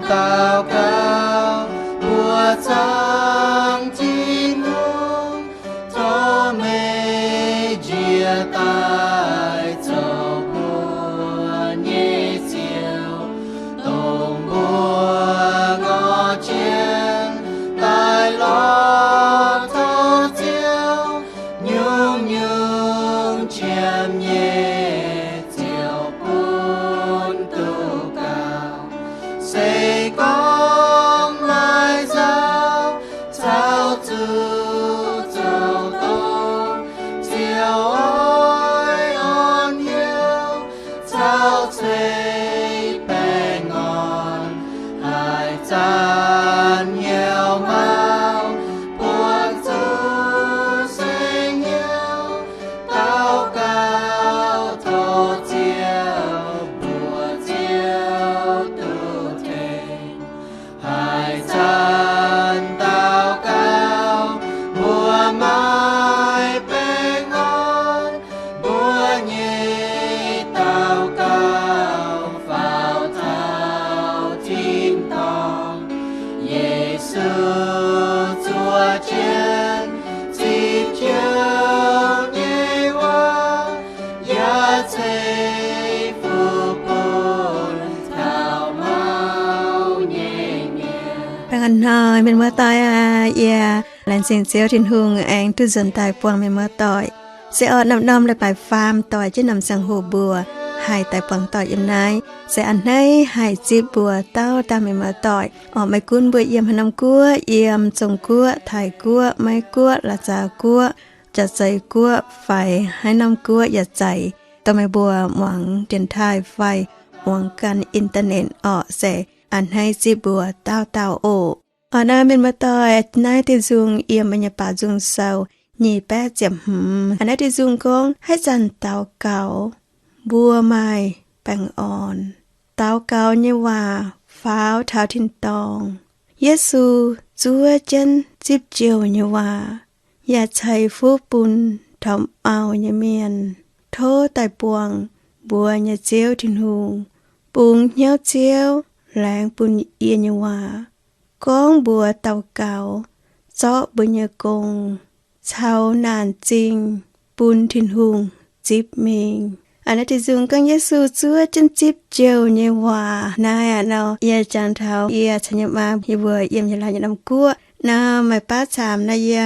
Daux gaux mbuox Zaangc Tin-Hungh, tov meih njiec daaih zoux mbuo nyei Ziouv, dongh mbuo ngorc jienv daaih lorz tov Ziouv. Nyungc-nyungc qiemx nyei ziouc bun duqv gaux. Se gorngv maaih nzauh caux zuqc zoux dongh, Ziouv oix orn hnyouv caux ceix baengh orn, haaix zanc hnyouv mauv, buonv zuqc se hnyouv daux gaux tov Ziouv, mbuox Ziouv duqv tengx. Haaix zanc daux gaux mbuo maaih baengh orn, mbuo nyei daux gaux faaux taux tin-dorngh. Yesu zuov jienv zipv jouh nyei waac, yaac ceix fuqv bun taux mauv nyei mienh. Baengh orn hnoi mienh muoz-doic aac, yie laengz zingh Ziouv Tin-Hungh aengx duqv nzuonx daaih buangh mienh muoz-doic. Se orqc, norm-norm leiz-baaix faam doic jienv norm ziangh hoc mbuo haih daaih buangh doic yiem naaiv, se a'hneiv haih zipv mbuo dauh dauh mienh muoz-doic. Orqc, maiv gunv mbuo yiem haaix norm guoqv, yiem Zong-Guoqv, Taiv-Guoqv, Meiv-Guoqv, La'zaax Guoqv, Jaav-Zeiz Guoqv, fai haaix norm guoqv yaac zeiz, dongh meih mbuo muangx dienx taaih fai muangx ganh internet orqc, se a'hneiv zipv mbuo dauh dauh oc. Orqc, naaiv mienh muoz-doic, naaiv diuh nzung yiem Meiv Nyei Baaix Nzung Sou nyic baeqv ziepc hmz. A'hneiv diuh nzung gorngv haaix zanc daux gaux mbuo maaih baengh orn. Daux gaux nyei waac faaux taux tin-dorngh. Yesu zuov jienv zipv jouh nyei waac, yaac ceix fuqv bun taux mauv nyei mienh. Tov daaih buangh mbuo nyei Ziouv Tin-Hungh, bungx hnyouv Ziouv laengz bun yie nyei waac, gorngv mbuox daux gaux, zorqv mbuo nyei gong caux naanc zingh bun Tin-Hungh zipv mingh. A'hneiv diuh nzung gorngv Yesu zuov jienv zipv jouh nyei waac. Naaiv aqv nor, yie jangx taux yie caux yie maa yie mbuo yiem yie laanh nyei norm guoqv nor, maaih baav caamx nor yie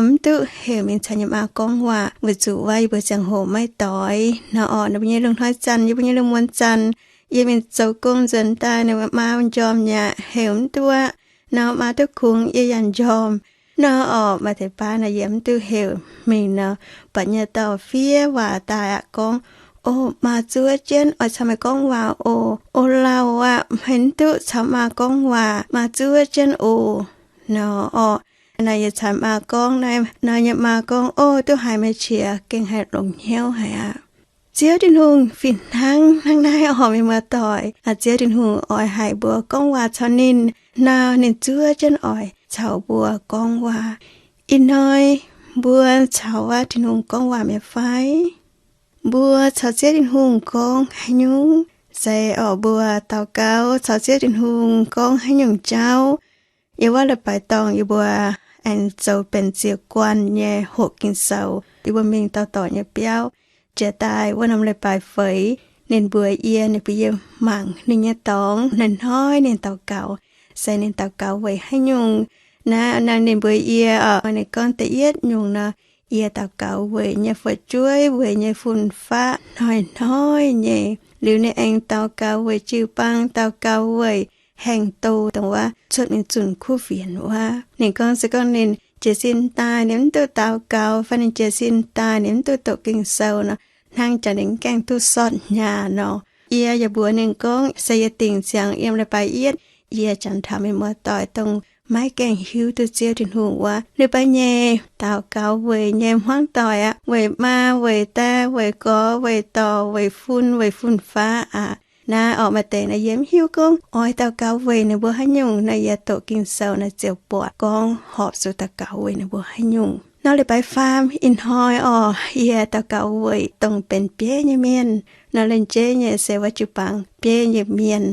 mv duqv heuc mingh caux yie maa gorngv waac, weic zuqc wuov yie mbuo ziangh hoc maiv doix nor orqc. Ninh mbuo nyei lungh hnoi zanc, yie mbuo nyei lungh muonz zanc, yie mingh zoux gong nzuonx daaih, ninh maa njormh yaac heuc mv duqv aqv nor, maa duqv kungx yie yaac njormh nor orqc. Maaih deix baav nor yie mv duqv heuc mingh nor, buatc nyei dorh fiev waac daaih aqv gorngv, O maa zuov jienv oix caux meih gorngv waac oc. O lauh aqv, meih mv duqv caux maa gorngv waac, maa zuov jienv oc nor orqc. Naaiv yie caux maa gorngv naaiv nor, yie maa gorngv, O, duqv haiz meih qiex gengh haih longx hnyouv haic aqv. Ziouv Tin-Hungh fih hnangv hnangv naaiv orqc, mienh muoz-doic. Ziouv Tin-Hungh oix haic mbuo gorngv waac caux ninh nor, ninh zuov jienv oix caux mbuo gorngv waac. Ih hnoi mbuo caux wuov Tin-Hungh gorngv waac mi'aqv fai? Mbuo caux Ziouv Tin-Hungh gorngv haaix nyungc? Se orqc, mbuo daux gaux caux Ziouv Tin-Hungh gorngv haaix nyungc jauv? Yiem wuov leiz-baaix dorngh yie mbuo aengx zoux benx ziec guanh nyei hoqc Ging-Sou, yie mbuo mingh dauh dorc nyei biauv. Jiex daaih wuov norm leiz-baaix feix, ninh mbuox yie, ninh bun yie mangc ninh nyei dorngx hnoi-hnoi ninh daux gaux, se ninh daux gaux weic haaix nyungc. Naaiv, naaiv ninh mbuox yie orqc, ninh gorngv da'yietv nyungc nor, yie daux gaux weic nyei fu'jueiv, weic nyei fun-faqv hnoi-hnoi nyei. Liuz ninh aengx daux gaux weic jiu-baang, daux gaux weic haengh douz, dongh wuov cuotv mingh zunh kuv fienx wuov. Ninh gorngv se gorngv ninh jiez sin daaih ninh mv duqv daux gaux, fai ninh jiez sin daaih ninh mv duqv doqc Ging-Sou nor, hnangv jangx ninh mv gaengh duqv sortv hnyaax nor. Yie yaac mbuox ninh gorngv se yie dingc ziangx yiem leiz-baaix yietv, yie jangx taux mienh muoz-doic dongh maiv gaengh hiuv duqv Ziouv Tin-Hungh wuov. Leiz-baaix nyei daux gaux weic nyei hmuangv doic aqv, weic maa, weic die, weic gorx, weic dorc, weic fun, weic fun-faqv aqv. Naaiv orqc, maaih deix naaiv yie mv hiuv gorngv oix daux gaux weic ninh mbuo haaix nyungc. Naaiv yie doqc Ging-Sou naaiv ziouc buatc gorngv horpc zuqc daux gaux weic ninh mbuo haaix nyungc. Nor leiz-baaix faam ih hnoi orqc, yie daux gaux weic dongh benx bieiv nyei mienh. Nor lengc jeiv nyei se wuov jiu-baang bieiv nyei mienh.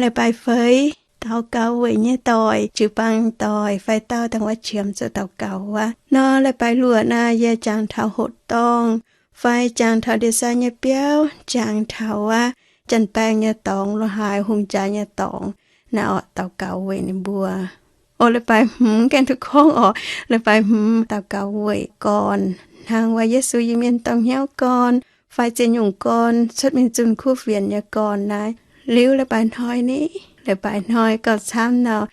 Leiz-baaix feix daux gaux weic nyei doic, jiu-baang doic fai dauh dangh wuov qiemx zuqc daux gaux wuov. Nor leiz-baaix luoqc naaiv yie jangx taux hoqc dorngh fai jangx taux ndie-sai nyei biauv, jangx taux wuov janx-baeng nyei dorngx, lo haaix hungh jaaix nyei dorngx, naaiv orqc daux gaux weic ninh mbuo. Orqc leiz-baaix hmz gaengh duqv gorngv orqc, leiz-baaix hmz daux gaux weic gorn, hnangv wuov Yesu Iu-Mienh dorngh hnyouv gorn fai ziex nyungc gorn cuotv mingh zunh kuv fienx nyei gorn naaiv. Liuz leiz-baaix hnoi ni, leiz-baaix hnoi gauh camv nor,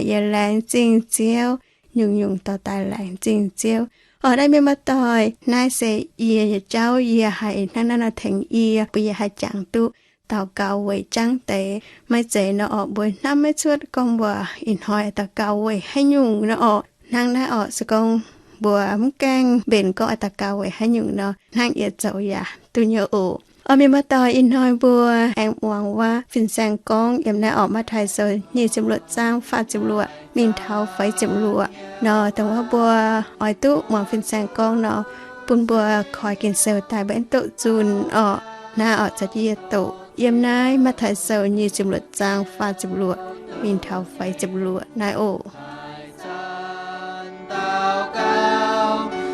yie laengz zingh Ziouv, nyungc-nyungc dorh daaih laengz zingh Ziouv. Orqc naaiv mienh muoz-doic, naaiv se yie nyei jauv, yie haiz hnangv naaiv nor tengx yie, bun yie haih jangx duqv daux gaux weic jangv deix. Maiv zeiz nor orqc mbuo hnamv maiv cuotv gorngv mbuo ih hnoi daux gaux weic haaix nyungc nor orqc. Hnangv naaiv orqc se gorngv mbuo mv gaengh mbenc gorngv oix daux gaux weic haaix nyungc nor, hnangv yie zoux yaac duqv nyei oc. Orqc mienh muoz-doic, ih hnoi mbuo aengx muangx wuov fin-saeng gorngv yiem naaiv orqc Matv^tai Sou nyic ziepc luoqc zaang faah ziepc luoqc mingh taux feix ziepc luoqc nor. Dongh wuov mbuo oix duqv muangx fin-saeng gorngv nor, bun mbuo koi Ging-Sou daaih mbuo aengx doqc zunh orqc. Naaiv orqc caux jienv yie doqc yiem naaiv Matv^tai Sou nyic ziepc luoqc zaang faah ziepc luoqc mingh taux feix ziepc luoqc naaiv oc.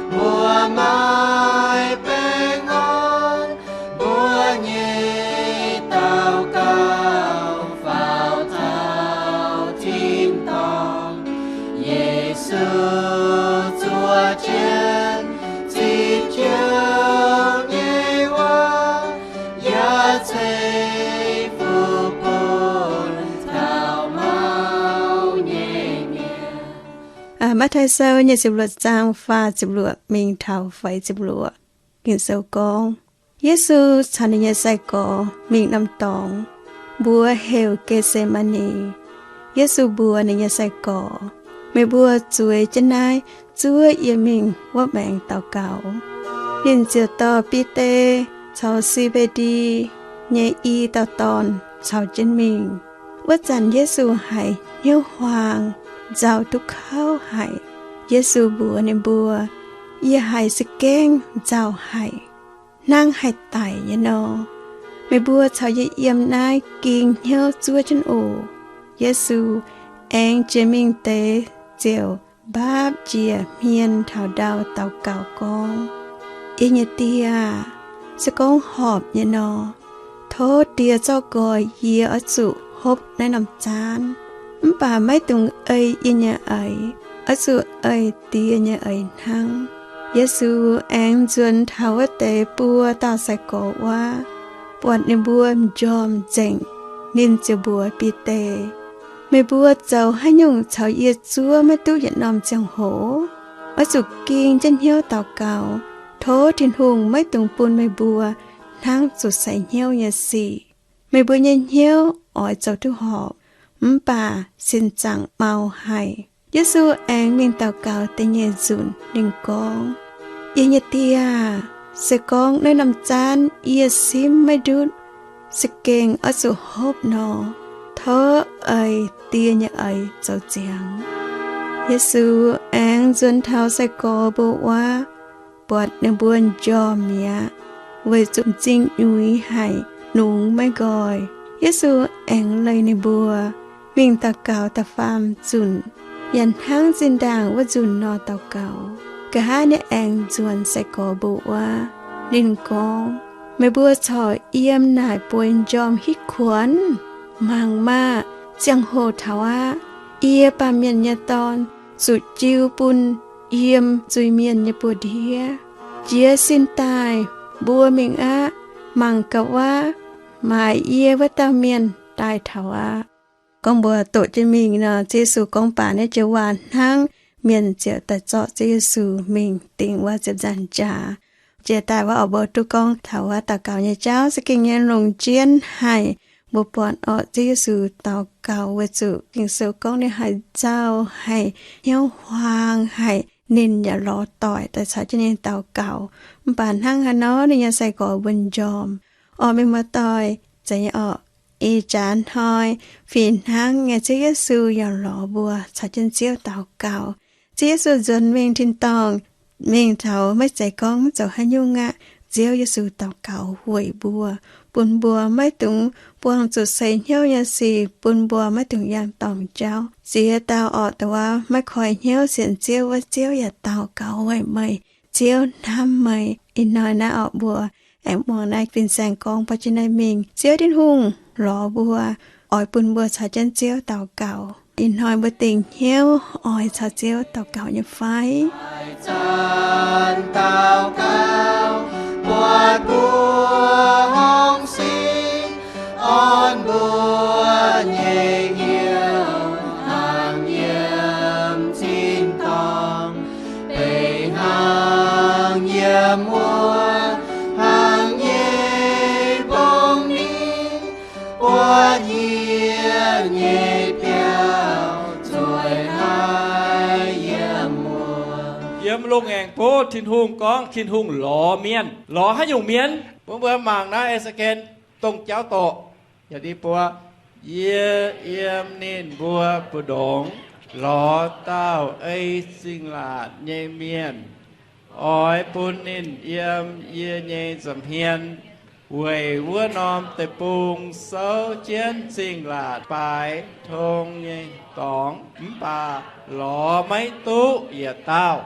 Mbuo maiv baengh orn, mbuo nyei daux gaux faaux taux tin-dorngh. Yesu zuov jienv zipv jiouv nyei wuov, yaac ceix fuqv bun taux mauv nyei mienh. Matv^tai Sou nyic ziepc luoqc zaang faah ziepc luoqc mingh taux feix ziepc luoqc. Ging-Sou gorngv, Yesu caux ninh nyei sai-gorx mingh norm dorngx, mbuox heuc Gesemaa^ni. Yesu mbuox ninh nyei sai-gorx, Meih mbuo zueiz jienv naaiv, zuov yie mingh wuov maengx daux gaux. Ninh ziouc dorh Bide caux Si^mbe^ndi nyei i dauh dorn caux jienv mingh. Wuov zanc Yesu haiz hnyouv huaang, nzauh duqv kauv haic. Yesu mbuox ninh mbuo, Yie haiz za'gengh nzauh haic, hnangv haih daic nyei nor. Meih mbuo caux yie yiem naaiv ging hnyouv zuov jienv oc. Yesu aengx jiex mingh deix ziouc mbaapv njiec hmien taux ndau daux gaux gorngv, Yie nyei Die aah! Se gorngv horpc nyei nor, tov Die zorqv nqoi yie oix zuqc hopv naaiv norm zaanv. Mv baac maiv dungx ei yie nyei eix, oix zuqc ei Die nyei eix hnangv. Yesu aengx nzuonx taux wuov deix buo dauh sai-gorx wuov, buatc ninh mbuo m'njormh nzengc, ninh ziouc mbuox Bide, Meih mbuo zoux haaix nyungc caux yie zuov maiv duqv yietc norm ziangh hoc? Oix zuqc ging jienv hnyouv daux gaux, tov Tin-Hungh maiv dungx bun meih mbuo hnangv zuqc sai hnyouv nyei sic. Meih mbuo nyei hnyouv oix zoux duqv horpc, mv baac sin zaangc mau haic. Yesu aengx mingh daux gaux da'nyeic nzunc, ninh gorngv, Yie nyei Die aah! Se gorngv naaiv norm zaanv yie simv maiv ndutv, za'gengh oix zuqc hopv nor, tov ei Die nyei eix zoux ziangx. Yesu aengx nzuonx taux sai-gorx mbuo wuov, buatc ninh mbuo m'njormh mi'aqv, weic zuqc m'zing nyuix haic, nungx maiv nqoi. Yesu aengx leih ninh mbuo mingh daux gaux da'faam nzunc, yaac hnangv zinh ndaangc wuov nzunc nor daux gaux. Nqa'haav ninh aengx nzuonx sai-gorx mbuo wuov, ninh gorngv, Meih mbuo corc yiem naaic bueix m'njormh hitv kuonx? Mangc maah! Ziangh hoc taux aqv. Yie, Baamh Mienh nyei Dorn, zuqc jiu bun yiem zuiz-mienh nyei buoz-ndiev. Jiez sin daaih, mbuo mingh aqv. Mangc gaax wuov, maaiz yie wuov dauh mienh daaih taux aqv. Gorngv mbuo doqc jienv mingh nor, Ziouv Yesu gorngv baac naaiv joux waac hnangv, mienh ziouc daaih zorqv Ziouv Yesu mingh dingc wuov ziepc nzaangc jaax. Jiex daaih wuov orqc, mbuo duqv gorngv taux wuov daux gaux nyei jauv za'gengh nyei longc jienv haic. Mbuo buatc orqc, Ziouv Yesu daux gaux weic zuqc Ging-Sou gorngv ninh haiz nzauh haic, hnyouv huaang haic, ninh yaac lorz doic daaih caux jienv ninh daux gaux. Mv baac hnangv haaix nor ninh nyei sai-gorx mbuo m'njormh. Orqc, mienh muoz-doic, zeiz nyei orqc, ih jaax hnoi fih hnangv nyei Ziouv Yesu yaac lorz mbuo caux jienv Ziouv daux gaux. Ziouv Yesu nzuonx mingh tin-dorngh, mingh taux maiv zeiz gorngv zoux haaix nyungc aqv, Ziouv Yesu daux gaux weic mbuo, bun mbuo maiv dungx buangh zuqc seix hnyouv nyei sic, bun mbuo maiv dungx yangh dorngc jauv. Ziex dauh orqc, dongh wuov maiv koi hnyouv sienx Ziouv wuov, Ziouv yaac daux gaux weic meih. Ziouv hnamv meih. Ih hnoi naaiv orqc, mbuo aengx muangx naaiv fin-saeng gorngv ba'jinai mingh. Ziouv Tin-Hungh lorz mbuo, oix bun mbuo caux jienv Ziouv daux gaux. Ih hnoi mbuo dingc hnyouv oix caux Ziouv daux gaux nyei fai? Zanc daux gaux, buatc mbuo hungh sin, orn mbuo nyei hnyouv, hnangv yiem zinh dorngh, beiv hnangv yiem wuov, hnangv nyei bung ni, buatc yie nyei biauv zueiz haiv yiem wuov. Yiem Longx Aengx Bov Tin-Hungh gorngv Tin-Hungh lorz mienh. Lorz haaix nyungc mienh? Mbuo, mbuo mangc naaiv E^se^ken dongh jauv dorqc, yietc i buo, Yie yiem ninh mbuo mbu'ndongx lorz dauh ei zingh laatc nyei mienh, oix bun ninh yiem yie nyei nza'hmien weic wuov norm deic-bung souv jienv zingh laatc baaix tong nyei dorngx, mv baac lorz maiv duqv yietc dauh.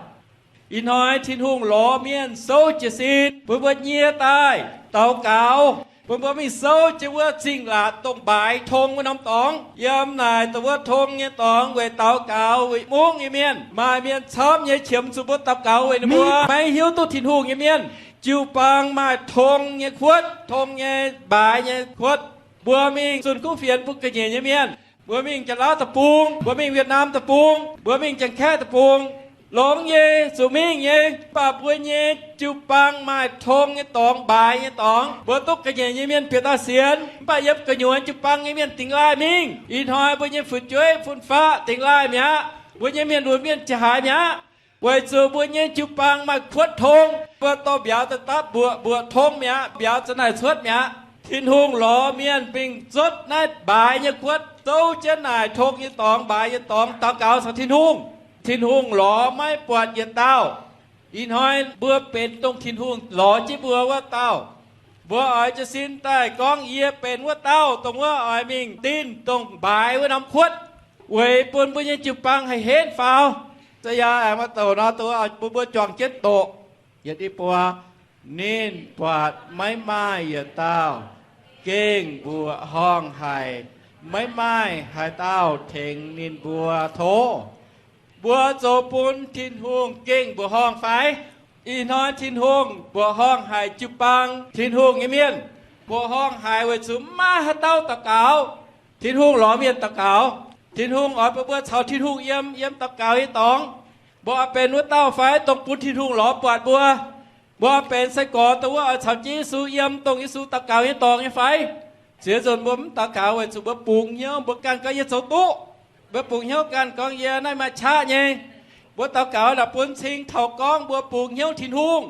Ih hnoi Tin-Hungh lorz mienh souv jiez sin bun mbuo nyie daaih daux gaux, bun mbuo mingh souv jienv wuov zingh laatc dongh baaix tong wuov norm dorngx. Yiem naaic dongh wuov tong nyei dorngx weic daux gaux, weic mungv nyei mienh. Maaih mienh camv nyei qiemx zuqc mbuo daux gaux weic ninh mbuo. Maiv hiuv duqv Tin-Hungh nyei mienh, jiu-baang maaih tong nyei kuotv, tong nyei mbaaix nyei kuotv. Mbuo mingh zunh kuv fienx bun ga'nyiec nyei mienh, mbuo mingh Janx-Laauv deic-bung, mbuo mingh Wietc^naam deic-bung, mbuo mingh Janx-Kaeqv deic-bung, longx nyei, zuqc mingh nyei. Mv baac mbuo nyei jiu-baang maaih tong nyei dorngx, mbaaix nyei dorngx, mbuo duqv ga'nyiec nyei mienh bieqc daaih sienx. Mv baac yiem gu'nyuoz jiu-baang nyei mienh dingx laaih mingh. Ih hnoi mbuo nyei fu'jueiv fun-faqv dingx laaih mi'aqv. Mbuo nyei mienh lunx mienh jiex haaix mi'aqv. Weic zuqc mbuo nyei jiu-baang maaih kuotv tong, mbuo dorh mbiauz daaih dapv mbuoqc, mbuoqc tong mi'aqv, mbiauz za'naaic cuotv mi'aqv. Tin-Hungh lorz mienh mingh zotv naaiv mbaaix nyei kuotv, zouv jienv naaic tong nyei dorngx, mbaaix nyei dorngx, daux gaux caux Tin-Hungh. Tin-Hungh lorz maiv buatc yietc dauh. Ih hnoi mbuo benx dongh Tin-Hungh lorz jienv mbuo wuov dauh. Mbuo oix jiez sin daaih gorngv, Yie benx wuov dauh, dongh wuov oix mingh dinh dongh mbaaix wuov norm kuotv, weic bun mbuo nyei jiu-baang haih henv faaux. Za'gengh aengx maaih douc nor, dongh wuov bun mbuo juangc jienv doqc. Yietc i buo, Ninh buatc maiv maaih yietc dauh gengh mbuoqc horngh haic, maiv maaih haaix dauh tengx ninh mbuo tov. Mbuo zoux bun Tin-Hungh gengh mbuoqc horngh fai? Ih hnoi Tin-Hungh mbuoqc horngh haic jiu-baang Tin-Hungh nyei mienh. Mbuoqc horngh haic weic zuqc maiv maaih haaix dauh daux gaux. Tin-Hungh lorz mienh daux gaux. Tin-Hungh oix bun mbuo caux Tin-Hungh yiem, yiem daux gaux nyei dorngx. Mbuo oix benx wuov dauh fai, dongh bun Tin-Hungh lorz buatc mbuo? Mbuo oix benx sai-gorx dongh wuov oix caux jienv Yesu yiem, dongh Yesu daux gaux nyei dorngx nyei fai? Ziex nzunc mbuo mv daux gaux weic zuqc mbuo bungx hnyouv, mbuo ganh gorngv yie zoux duqv. Mbuo bungx hnyouv ganh gorngv yie naaiv maaih qaqv nyei. Mbuo daux gaux naaic bun cing taux gorngv mbuo bungx hnyouv Tin-Hungh.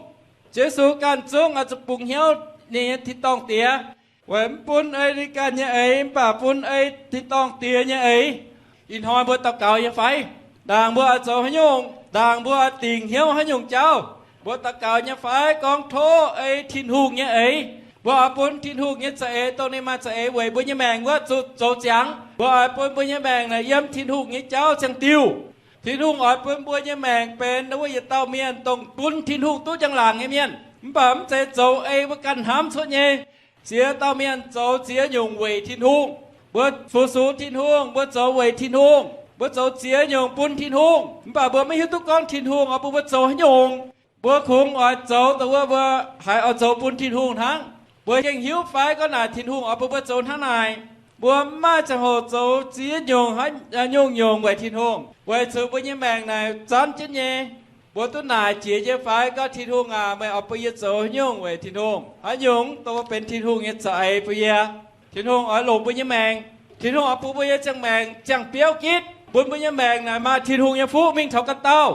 Yesu ganh zungv oix zuqc bungx hnyouv ninh nyei tin-dorngh Diex, weic mv bun ei ninh ganh nyei eix, mv baac bun ei tin-dorngh Diex nyei eix. Ih hnoi mbuo daux gaux nyei fai? Ndaangc mbuo oix zoux haaix nyungc, ndaangc mbuo oix dingc hnyouv haaix nyungc jauv, mbuo daux gaux nyei fai gorngv tov ei Tin-Hungh nyei eix? Mbuo oix bun Tin-Hungh nyei za'eix, dongh ninh maaih za'eix weic mbuo nyei maengc wuov zuqc zoux ziangx. Mbuo oix bun mbuo nyei maengc naaic yiem Tin-Hungh nyei jauv ziangh diuh. Tin-Hungh oix bun mbuo nyei maengc benx wuov yietc dauh mienh dongh bun Tin-Hungh duqv njang-laangc nyei mienh. Mv baac mv zeiz zoux ei mbuo ganh hnamv cuotv nyei. Ziex dauh mienh zoux ziex nyungc weic Tin-Hungh. Mbuo fu-sux Tin-Hungh, mbuo zoux weic Tin-Hungh, mbuo zoux ziex nyungc bun Tin-Hungh, mv baac mbuo maiv hiuv duqv gorngv Tin-Hungh oix bun mbuo zoux haaix nyungc. Mbuo kungx oix zoux dongh wuov mbuo haiz oix zoux bun Tin-Hungh hnangv. Mbuo gengh hiuv fai gorngv naaic Tin-Hungh oix bun mbuo zoux hnangv naaic? Mbuo mv maaih ziangh hoc zoux ziex nyungc haaix nyungc nyungc weic Tin-Hungh, weic zuqc mbuo nyei maengc naaic zanv jienv nyei. Mbuo duqv naaic jiex nyei fai gorngv, Tin-Hungh aac, meih oix bun yie zoux haaix nyungc weic Tin-Hungh? Haaix nyungc dongh wuov benx Tin-Hungh nyei za'eix bun yie? Tin-Hungh oix longc mbuo nyei maengc. Tin-Hungh oix bun mbuo nyei ziangh maengc ziangh biauv gitv, bun mbuo nyei maengc naaic maaih Tin-Hungh nyei fuqv mingh taux ganh dauh.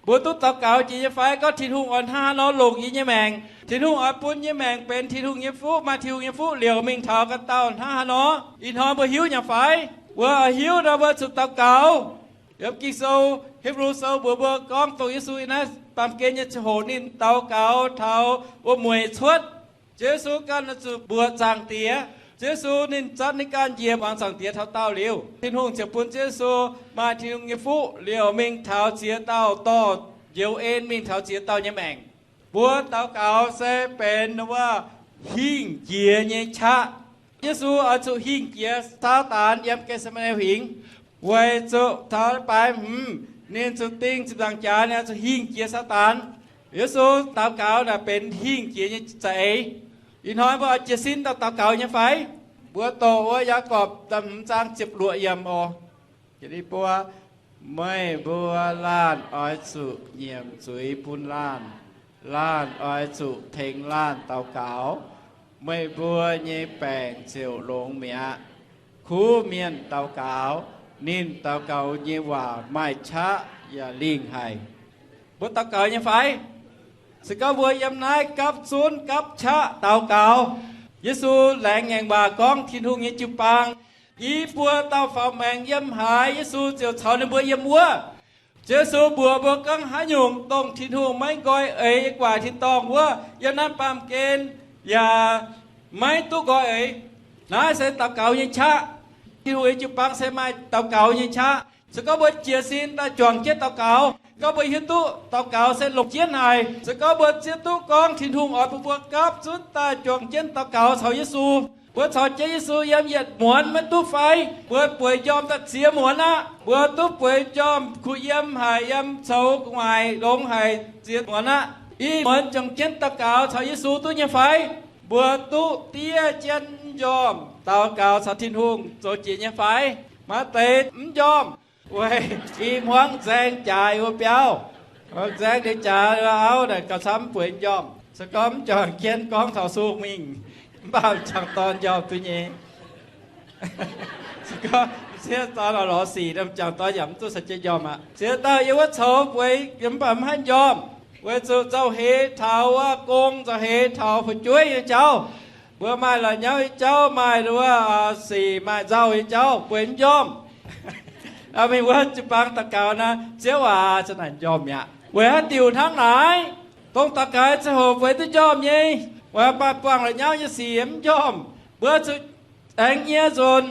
Mbuo duqv daux gaux jiex nyei fai gorngv, Tin-Hungh oix hnangv haaix nor longc yie nyei maengc? Tin-Hungh oix bun yie nyei maengc benx Tin-Hungh nyei fuqv, maaih Tin-Hungh nyei fuqv liouc mingh taux ganh dauh hnangv haaix nor? Ih hnoi mbuo hiuv nyei fai? Mbuo oix hiuv nor, mbuo zuqc daux gaux. Yiem Ging-Sou, Hipv^lu Sou mbuox mbuo gorngv, dongh Yesu yiem naaiv Baamh gen nyei ziangh hoc ninh daux gaux taux wuom-mueic cuotv. Ziouv Yesu ganh oix zuqc mbuoqc Zaangc Diex. Ziouv Yesu ninh zatv ninh ganh njiec muangx Zaangc Diex taux daauh liuz, Tin-Hungh ziouc bun Ziouv Yesu maaih Tin-Hungh nyei fuqv liouc mingh taux ziex dauh dorh njoux en mingh taux ziex dauh nyei maengc. Mbuo daux gaux se benx wuov hingh jiex nyei qaqv. Yesu oix zuqc hingh jiex Saadaan yiem Getc^se^maa^ne Huingx, weic zuqc taux leiz-baaix hmz ninh zuqc ding ziepc nzaangc jaax, ninh oix zuqc hingh jiex Saadaan. Yesu daux gaux naaic benx hingh jiex nyei za'eix. Ih hnoi mbuo oix jiez sin daux, daux gaux nyei fai? Mbuo doqc wuov Yaagorpc da'hmz zaang ziepc luoqc yiemc oc. Meih mbuo laanh oix zuqc nyiemc zuiz bun laanh. Laanh oix zuqc tengx laanh daux gaux. Meih mbuo nyei baengc ziouc longx mi'aqv. Kuv mienh daux gaux, ninh daux gaux nyei waac maaih qaqv yaac lingh haic. Mbuo daux gaux nyei fai? Se gorngv mbuo yiem naaiv gapv zunv gapv qaqv daux gaux, Yesu laengz ngaengc waac gorngv Tin-Hungh nyei jiu-baang, i buo dauh faaux maengx yiem haaix, Yesu ziouc caux ninh mbuo yiem wuov. Ziouv Yesu mbuox mbuo gorngv haaix nyungc dongh Tin-Hungh maiv nqoi eix yiem gu'nguaaic tin-dorngh wuov, yiem naaiv baamh gen yaac maiv duqv nqoi eix. Naaiv se daux gaux nyei qaqv. Tin-Hungh nyei jiu-baang se maaih daux gaux nyei qaqv. Se gorngv mbuo jiez sin daaih juangc jienv daux gaux, gorngv mbuo hiuv duqv daux gaux se longc jienv haic, se gorngv mbuo zieqv duqv gorngv Tin-Hungh oix bun mbuo gapv zunv daaih juangc jienv daux gaux caux Yesu, mbuo caux jienv Yesu yiem yietc muonz maiv duqv fai? Mbuo bueix njormh daaih ziex muonz aqv. Mbuo duqv bueix njormh kuh yiem haic, yiem coux gu'nguaaic longx haic ziex muonz aqv. Ih muonz juangc jienv daux gaux caux Yesu duqv nyei fai? Mbuo duqv diev jienv mv njormh daux gaux caux Tin-Hungh zoux jiex nyei fai? Maaih deix mv njormh weic i hmuangv nzaeng jaax wuov biauv. Hmuangv nzaeng ndeic jaax auv naaic gauh camv bueix njormh. Se gorngv mv juangc jienv gorngv taux sung mingh, mv baac m'jangc dorn njormh duqv nyei. Se gorngv m'sieqv dorn lorz sic, m'jangc dorn yaac mv duqv caux jienv njormh aqv. Ziex dauh yiem wuov coux bueix mv baac mv haih njormh, weic zuqc nzauh heix taux wuov gong, nzauh heix taux fu'jueiv nyei jauv. Mbuo maaih la'nyauv nyei jauv, maaih wuov sic, maaih nzauh nyei jauv, bueix mv njormh. Mingh wuov jiu-baang daux gaux naaic, Ziouv aac, za'naaic njormh mi'aqv. Weic haaix diuc hnangv naaic? Dongh daux gaux ziangh hoc bueix duqv njormh nyei, weic maaih buangh la'nyauv nyei sic mv njormh. Mbuo zuqc aengx nyie nzunc,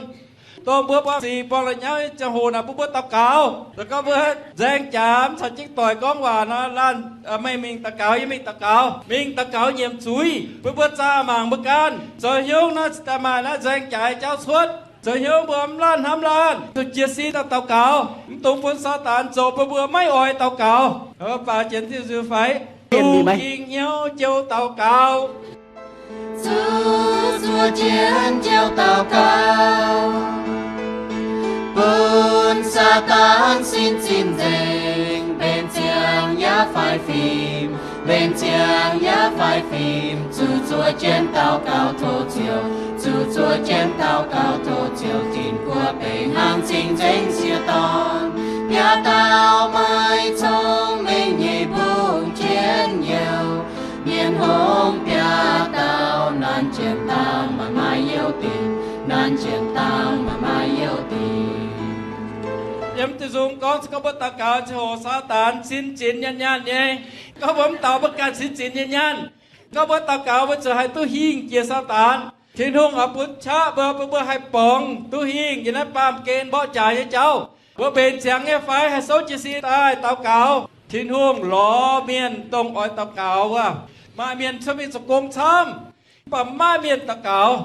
dongh mbuo buangh sic buangh la'nyauv nyei ziangh hoc naaic bun mbuo daux gaux. Se gorngv mbuo nzaeng jaax mv caux jienv doic gorngv waac nor, laanh, meih mingh daux gaux, yie mingh daux gaux, mingh daux gaux nyiemc zuiz bun mbuo zaah mangc mbuo ganh. Zoux hnyouv naaiv cingx daaih maaih naaiv nzaeng jaax jauv cuotv. Zoux hnyouv mbuo mv laanh hnamv laanh, zuqc jiez sin daaih daux gaux, mv dungx bun Saadaan zoux bun mbuo maiv oix daux gaux. Baaux jienv Ziouv Yesu fai? Zuqc ging hnyouv jou daux gaux. Zuqc zuov jienv jou daux gaux, bun Saadaan sin zinh nzengc, mbenc ziangx yaac faix fim, mbenc ziangx yaac faix fim. Zuqc zuov jienv daux gaux tov Ziouv, zuqc zuov jienv daux gaux tov Ziouv, tin-guoqv benx hnangv cing-nzengc sieqv dorn. Biaav dauh maaih cong-mengh nyei mbungv jienv youh. Mienh hngongx biaav dauh, nanv jienv dauh maaih maaih youh dingc, nanv jienv dauh maaih maaih youh dingc. Yiem deic-nzung gorngv, se gorngv mbuo daux gaux ziangh hoc Saadaan sin zinx nyaanh nyaanh nyei. Gorngv mbuo mv daux, mbuo ganh sin zinx nyaanh nyaanh. Gorngv mbuo daux gaux, mbuo ziouc haih duqv hingh jiex Saadaan. Tin-Hungh oix bun qaqv mbuo, bun mbuo haih borngz duqv hingh yiem naaiv baamh gen mborqv jaax nyei jauv. Mbuo mbenc ziangx nyei fai haih souv jiez sin daaih daux gaux? Tin-Hungh lorz mienh dongh oix daux gaux wuov. Maaih mienh cuotv mingh zoux gong camv, mv baac mv maaih mienh daux gaux.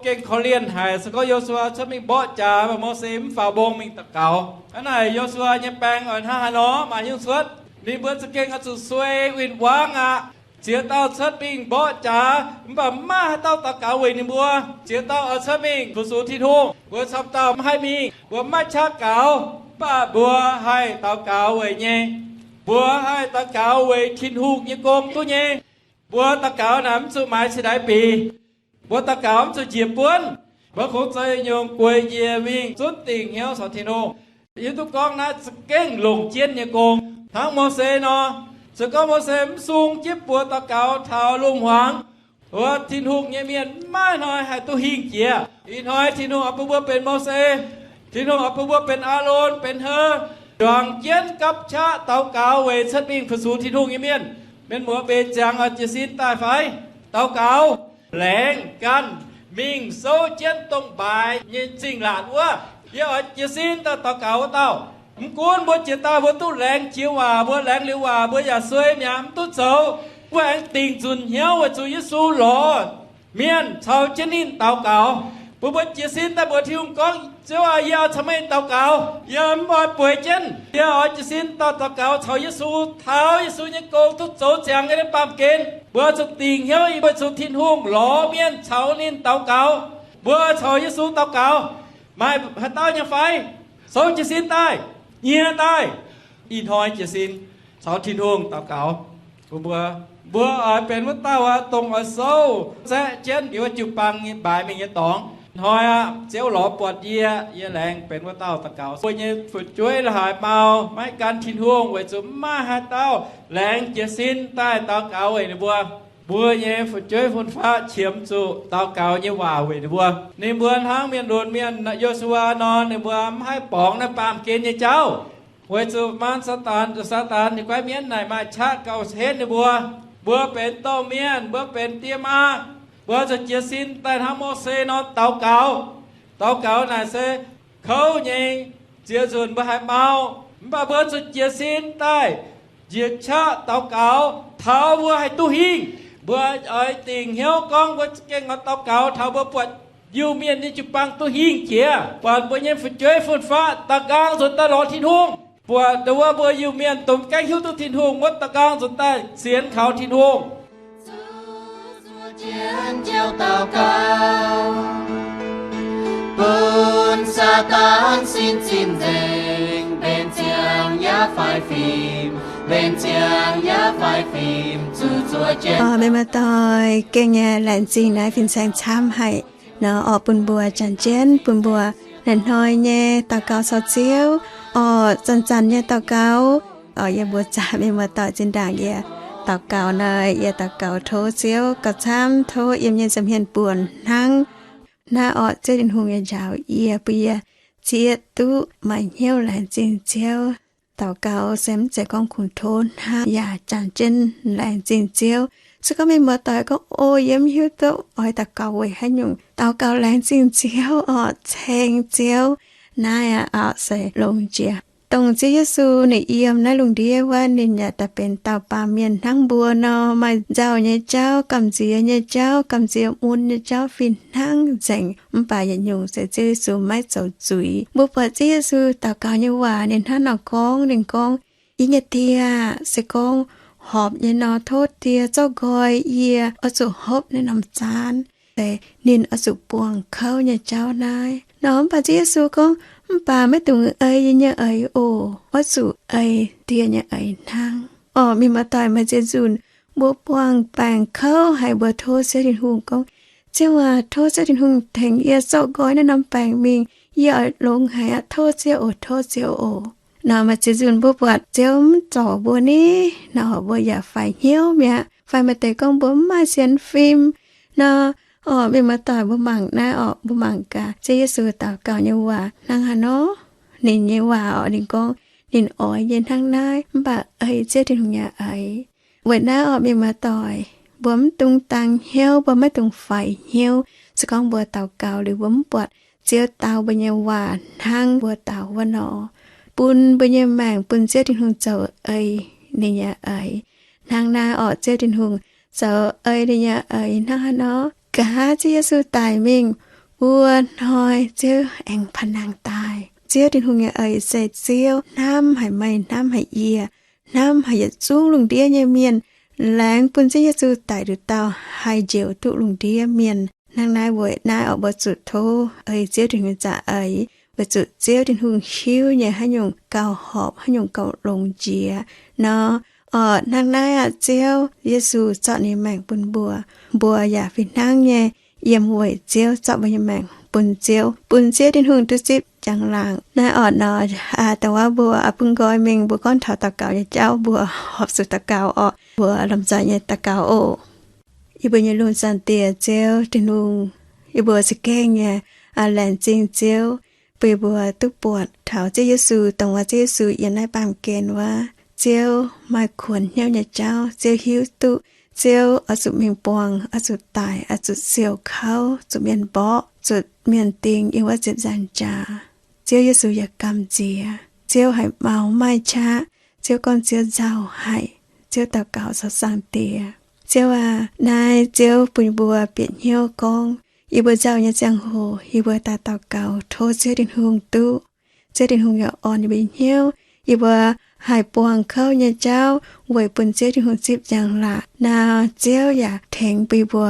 Gengh korv-lienh haic. Se gorngv Yo^su^waa cuotv mingh mborqv jaax, mv baac Mose mv faaux mbong mingh daux gaux. Hnangv naaic Yo^su^waa nyei baeng oix hnangv haaix nor maaih hnyouv cuotv? Ninh mbuo za'gengh oix zuqc suei win-wangv aqv. Ziex dauh cuotv mingh mborqv jaax, mv baac mv maaih haaix dauh daux gaux weic ninh mbuo. Ziex dauh oix cuotv mingh fu-sux Tin-Hungh. Mbuo camv dauh mv haih mingh, mbuo mv maaih qaqv gaux, mv baac mbuo haih daux gaux weic nyei. Mbuo haih daux gaux weic Tin-Hungh nyei gong duqv nyei. Mbuo daux gaux naaic mv zuqc maaiz cingx daaih bieqc. Mbuo daux gaux mv zuqc njiec buonv. Mbuo kungx zoux nyungc gueix njiec mingh zunv dingc hnyouv caux Tin-Hungh. Yie duqv gorngv naaiv za'gengh longc jienv nyei gong hnangv Mose nor. Se gorngv Mose mv sung jienv buoz daux gaux taux lungh hmuangx, wuov Tin-Hungh nyei mienh mv maaih hnoi haih duqv hingh jiex. Ih hnoi Tin-Hungh oix bun mbuo benx Mose, Tin-Hungh oix bun mbuo benx Aalon, benx Hur, Juangc jienv gapv qaqv daux gaux weic cuotv mingh fu-sux Tin-Hungh nyei mienh. Mienh muoz mbenc ziangx oix jiez sin daaih fai? Daux gaux. Laengz ganh mingh souv jienv dongh mbaaix nyei zingh laatc wuov. Yie oix jiez sin daaih daux gaux wuov dauh. Mv gunv mbuo jiex daaih mbuo duqv laengz jiex waac, mbuo laengz liuz waac mbuo yaac suei mi'aqv, mv duqv zoux. Mbuo aengx dingc nzunc hnyouv weic zuqc Yesu lorz mienh caux jienv ninh daux gaux. Mbuo, mbuo jiez sin daaih mbuox Tin-Hungh gorngv, Ziouv aac, yie oix caux meih daux gaux. Yie mv oix bueix jienv. Yie oix jiez sin daaih daux gaux caux Yesu, taux Yesu nyei gong duqv zoux ziangx nyei baamh gen. Mbuo zuqc dingc hnyouv weic zuqc Tin-Hungh lorz mienh caux ninh daux gaux. Mbuo caux Yesu daux gaux. Maaih haaix dauh nyei fai? Souv jiez sin daaih, nyie daaih. Ih hnoi jiez sin caux Tin-Hungh daux gaux. Mbuo, mbuo oix benx wuov dauh aqv, dongh oix souv zaeqv jienv liuz jiu-baang nyei mbaaix mingh nyei dorngx. Hnoi aqv, Ziouv lorz buatc yie, yie laengz benx wuov dauh daux gaux. Mbuo nyei fu'jueiv la'haaix mau maiv gan Tin-Hungh weic zuqc mv maaih haaix dauh laengz jiez sin daaih daux gaux weic ninh mbuo. Mbuo nyei fu'jueiv fun-faqv qiemx zuqc daux gaux nyei waac weic ninh mbuo. Ninh mbuo hnangv mienh lunx mienh Yo^su^waa nor, ninh mbuo mv haih borngz naaiv baamh gen nyei jauv. Weic zuqc maan Saadaan, Saadaan nyei guaiv mienv naaic maaih qaqv gauh henv ninh mbuo. Mbuo benx domh mienh, mbuo benx die maa, mbuo zuqc jiez sin daaih hnangv Mose nor daux gaux. Daux gaux naaic se kouv nyei. Ziex nzunc mbuo haiz mau, mv baac mbuo zuqc jiez sin daaih njiec qaqv daux gaux taux mbuo haih duqv hingh. Mbuo oix dingc hnyouv gorngv mbuo za'gengh oix daux gaux taux mbuo buatc Iu-Mienh nyei jiu-baang duqv hingh jiex, buatc mbuo nyei fu'jueiv fun-faqv da'nqaang nzuonx daaih lorz Tin-Hungh, buatc ndongc wuov mbuo Iu-Mienh dongh mv gaengh hiuv duqv Tin-Hungh wuov da'nqaang nzuonx daaih sienx kaux Tin-Hungh. Zuqc zuov jienv njoux daux gaux, bun Saadaan sin zinh nzengc, mbenc ziangx yaac faix fim, mbenc ziangx yaac faix fim, zuqc zuov jienv. Mienh muoz-doic, gengh nyei laengz zingh naaiv fin-saeng camv haic nor, oix bun mbuo janx jienv, bun mbuo naaiv hnoi nyei daux gaux caux Ziouv, oix zanc-zanc nyei daux gaux. Oix yie mbuo zaah mienh muoz-doic zinh ndaangc yie daux gaux nor, yie daux gaux tov Ziouv gauh camv, tov yiem nyei nza'hmien buonc hnangv. Naaiv orqc, Ziouv Tin-Hungh nyei njaaux yie, bun yie zieqv duqv maaih hnyouv laengz zingh Ziouv. Daux gaux se mv zeiz gorngv kungx tov hnangv, yaac janx jienv laengz zingh Ziouv. Se gorngv mienh muoz-doic gorngv, O, yie mv hiuv duqv oix daux gaux weic haaix nyungc, daux gaux laengz zingh Ziouv orqc, ceng Ziouv, naaiv aqv se longx jiex. Dongh Ziouv Yesu ninh yiem naaiv lungh ndiev wuov, ninh yaac daaih benx dauh baamh mienh hnangv mbuo nor, maaih nzauh nyei jauv, gamh nziex nyei jauv, gamh nziex mun nyei jauv fih hnangv nzengc. Mv baac yietc nyungc se Ziouv Yesu maiv zoux zuiz. Mbuo buatc Ziouv Yesu daux gaux nyei waac ninh hnangv naaiv nor gorngv. Ninh gorngv, Yie nyei Die aah! Se gorngv horpc nyei nor, tov Die zorqv nqoi yie oix zuqc hopv naaiv norm zaanv, se ninh oix zuqc buangh kouv nyei jauv naaiv nor. Mv baac Ziouv Yesu gorngv, Mv baac maiv dungx ei yie nyei eix oc. Oix zuqc ei Die nyei eix hnangv. Orqc, mienh muoz-doic, maaih ziex nzunc mbuo buangh baengc kouv haic, mbuo tov Ziouv Tin-Hungh gorngv, Ziouv aac, tov Ziouv Tin-Hungh tengx yie zorqv nqoi naaiv norm baengc mingh. Yie oix longx haic aqv. Tov Ziouv oc, tov Ziouv oc. Nor maaih ziex nzunc mbuo buatc Ziouv mv zorc mbuo ni, nor mbuo yaac faix hnyouv mi'aqv. Fai maaih deix gorngv mbuo mv maaih sienx fim nor. Orqc, mienh muoz-doic, mbuo mangc naaiv orqc, mbuo mangc gaax Ziouv Yesu daux gaux nyei waac hnangv haaix nor. Ninh nyei waac orqc, ninh gorngv ninh oix nyei hnangv naaiv, mv baac ei Ziouv Tin-Hungh nyei eix. Weic naaiv orqc, mienh muoz-doic, mbuo mv dungx dangx hnyouv, mbuo maiv dungx faix hnyouv. Se gorngv mbuo daux gaux liuz mbuo mv buatc Ziouv dau mbuo nyei waac hnangv mbuo daux wuov nor, bun mbuo nyei maengc bun Ziouv Tin-Hungh zoux ei ninh nyei eix. Hnangv naaiv orqc, Ziouv Tin-Hungh zoux ei ninh nyei eix hnangv haaix nor? Nqa'haav Ziouv Yesu daic mingh, wuov hnoi Ziouv aengx panh nangh daaih. Ziouv Tin-Hungh nyei eix se Ziouv hnamv haic meih, hnamv haic yie, hnamv haic yietc zungv lungh ndiev nyei mienh, laengz bun Ziouv Yesu daic nduqc dauh haih njoux duqv lungh ndiev mienh. Hnangv naaiv weic naaiv orqc, mbuo zuqc tov ei Ziouv Tin-Hungh nyei za'eix, weic zuqc Ziouv Tin-Hungh hiuv nyei haaix nyungc gauh horpc, haaix nyungc gauh longx jiex nor. Orqc, hnangv naaiv aqv, Ziouv Yesu zorqv ninh maengc bun mbuo, mbuo yaac fih hnangv nyei yiem weic Ziouv zorqv mbuo nyei maengc bun Ziouv, bun Ziouv Tin-Hungh duqv zipv njang-laangc. Naaiv orqc nor, dongh wuov mbuo bun nqoi mingh, mbuo gorngv taux daux gaux nyei jauv, mbuo horpc zuqc daux gaux orqc. Mbuo lomh nzoih nyei daux gaux oc. Yie mbuo nyei lungh zaangc Diex Ziouv Tin-Hungh, yie mbuo za'gengh nyei laengz zingh Ziouv, bun mbuo duqv buatc taux Ziouv Yesu, dongh wuov Ziouv Yesu yiem naaiv baamh gen wuov, Ziouv maaih kuonx hnyouv nyei jauv. Ziouv hiuv duqv Ziouv oix zuqc mingh buangh, oix zuqc daic, oix zuqc siouc kouv, zuqc mienh mborqv, zuqc mienh ding yiem wuov ziepc nzaangc jaax. Ziouv Yesu yaac gamh nziex. Ziouv haiz mau maaih qaqv. Ziouv gorngv Ziouv nzauh haic. Ziouv daux gaux caux Saangc Diex, Ziouv aac, naaiv Ziouv bun yie mbuo bieqc hnyouv gorngv, yie mbuo nzauh nyei ziangh hoc yie mbuo daaih daux gaux tov Ziouv Tin-Hungh duqv. Ziouv Tin-Hungh yaac orn yie mbuo hnyouv. Yie mbuo haih buangh kouv nyei jauv weic bun Ziouv Tin-Hungh zipv njang-laangc. Naaiv Ziouv yaac tengx bun yie mbuo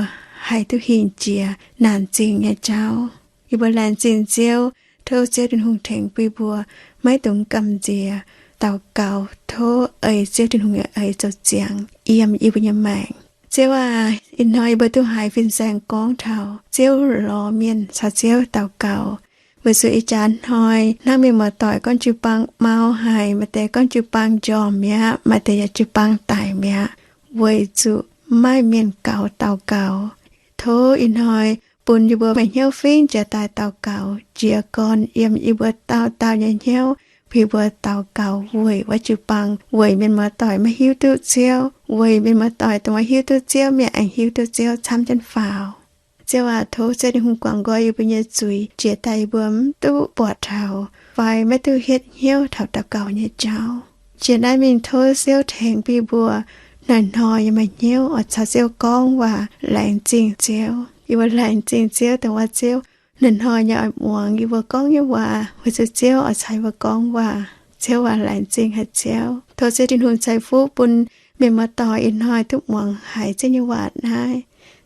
haih duqv hingh jiex naanc zingh nyei jauv. Yie mbuo laengz zingh Ziouv, tov Ziouv Tin-Hungh tengx bun yie mbuo maiv dungx gamh nziex, daux gaux tov ei Ziouv Tin-Hungh nyei eix zoux ziangx yiem yie mbuo nyei maengc. Ziouv aac, ih hnoi yie mbuo duqv haiz fin-saeng gorngv taux Ziouv lorz mienh caux Ziouv daux gaux. Weic zuqc ih jaax hnoi hnangv mienh muoz-doic gorngv jiu-baang mau haic, maaih deix gorngv jiu-baang njormh mi'aqv, maaih deix yaac jiu-baang daic mi'aqv, weic zuqc maiv maaih mienh gaux daux gaux. Tov ih hnoi bun yie mbuo maaih hnyouv fingx jiex daaih daux gaux, jiez gorn yiem yie mbuo dauh dauh nyei hnyouv, bun yie mbuo daux gaux weic wuov jiu-baang, weic mienh muoz-doic maiv hiuv duqv Ziouv, weic mienh muoz-doic dongh wuov hiuv duqv Ziouv, mienh aengx hiuv duqv Ziouv camv jienv faaux. Ziouv aac, tov Ziouv Tin-Hungh guangc nqoi yie mbuo nyei zuiz, jiex daaih yie mbuo mv duqv buatc taux fai maiv duqv hietv hnyouv taux daux gaux nyei jauv. Jiex naaiv mingh tov Ziouv tengx bun yie mbuo hnoi-hnoi yaac maaih hnyouv oix caux Ziouv gorngv waac laengz zingh Ziouv. Yie mbuo laengz zingh Ziouv dongh wuov Ziouv hnoi-hnoi nyei oix muangx yie mbuo gorngv nyei waac, weic zuqc Ziouv oix caux yie mbuo gorngv waac. Ziouv aac, laengz zingh haic Ziouv. Tov Ziouv Tin-Hungh ceix fuqv bun mienh muoz-doic ih hnoi duqv muangx haiz Ziouv nyei waac naaiv.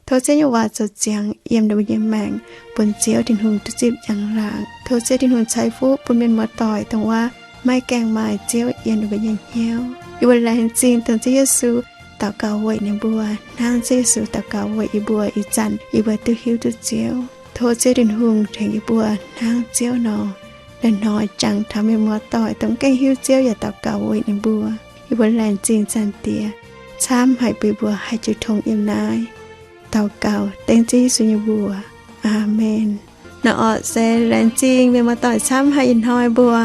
Tov Ziouv nyei waac zoux ziangx yiem ninh mbuo nyei maengc, bun Ziouv Tin-Hungh duqv zipv njang-laangc. Tov Ziouv Tin-Hungh ceix fuqv bun mienh muoz-doic dongh wuov maiv gaengh maaih Ziouv yiem ninh mbuo nyei hnyouv. Yie mbuo laengz zingh dongh Ziouv Yesu daux gaux weic ninh mbuo, hnangv Ziouv Yesu daux gaux weic yie mbuo ih zanc yie mbuo duqv hiuv duqv Ziouv. Tov Ziouv Tin-Hungh tengx yie mbuo hnangv Ziouv nor, hnoi-hnoi jangx taux mienh muoz-doic dongh mv gaengh hiuv Ziouv yaac daux gaux weic ninh mbuo. Yie mbuo laengz zingh Zaangc Diex camv haic bun yie mbuo haih jiu tong yiem naaiv. Daux gaux dengv Ziouv Yesu nyei mbuox. Aamen. Naaiv orqc se laengz zingh mienh muoz-doic camv haic ih hnoi mbuo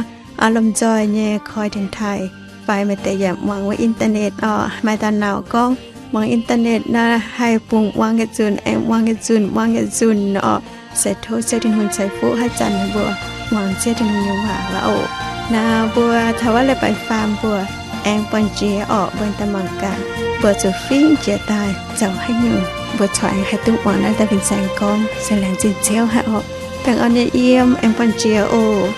lomh nzoih nyei koi dienx taaih fai maaih deix yaac muangx wuov internet orqc. Maaih dauh naaic gorngv muangx internet naaiv haih bungx muangx yietc nzunc aengx muangx yietc nzunc muangx yietc nzunc orqc. Se tov Ziouv Tin-Hungh ceix fuqv haaix zanc ninh mbuo muangx Ziouv Tin-Hungh nyei waac lorqc. Naaiv mbuo taux wuov leiz-baaix faam mbuo aengx buangh jiex orqc, mbuo daaih mangc gaax mbuo zuqc fingx jiex daaih zoux haaix nyungc, mbuo corc aengx haih duqv muangx naaiv dauh fin-saeng gorngv. Se laengz zingh Ziouv haic orqc. Baengh orn nyei yiem aengx buangh jiex oc.